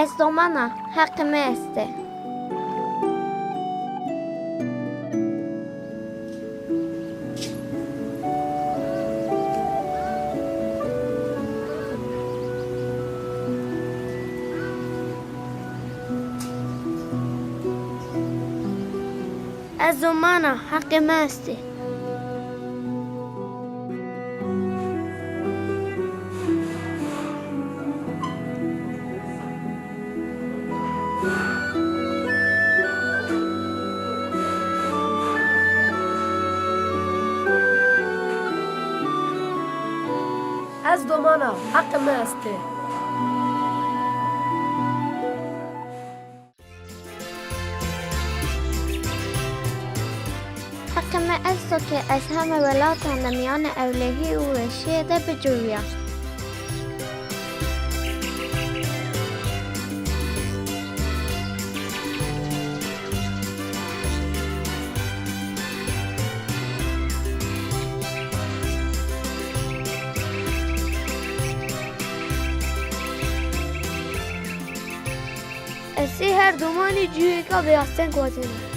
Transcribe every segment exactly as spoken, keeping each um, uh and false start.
Ez doman a, heqê me est e. Ez doman a, heqê me est e. Ez doman a, heqê me est e. Heqê me esto ke ez heme welatan de miyane ewlehî û weşiyê de bicûriya. Ez ê her domanî cihêka bêasteng wazênim.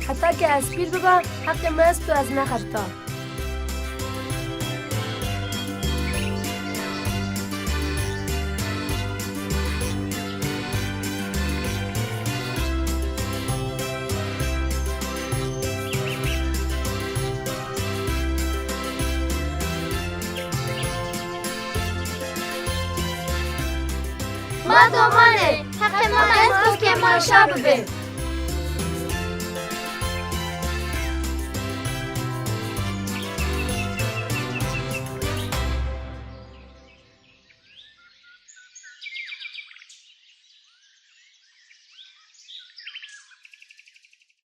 Heta ke ez pîr biba, heqê me esto ez nexebita. Ma doman e, heqê ma esto ke ma şa bibê.